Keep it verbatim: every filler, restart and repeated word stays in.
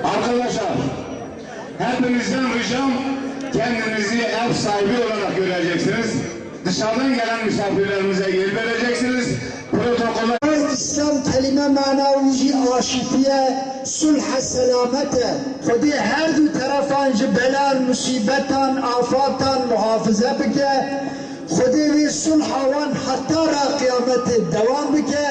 Arkadaşlar, hepinizden ricam, kendinizi ev sahibi olarak göreceksiniz. Dışarıdan gelen misafirlerimize yer vereceksiniz. Protokola İslam kelime mana wî jî aşîtî ye, sulh e, selamet e. Xwedê her du terefan ji belan, musîbetan, afatan muhafize bike. Xwedê wê sulha wan heta ra qiyametê dewam bike.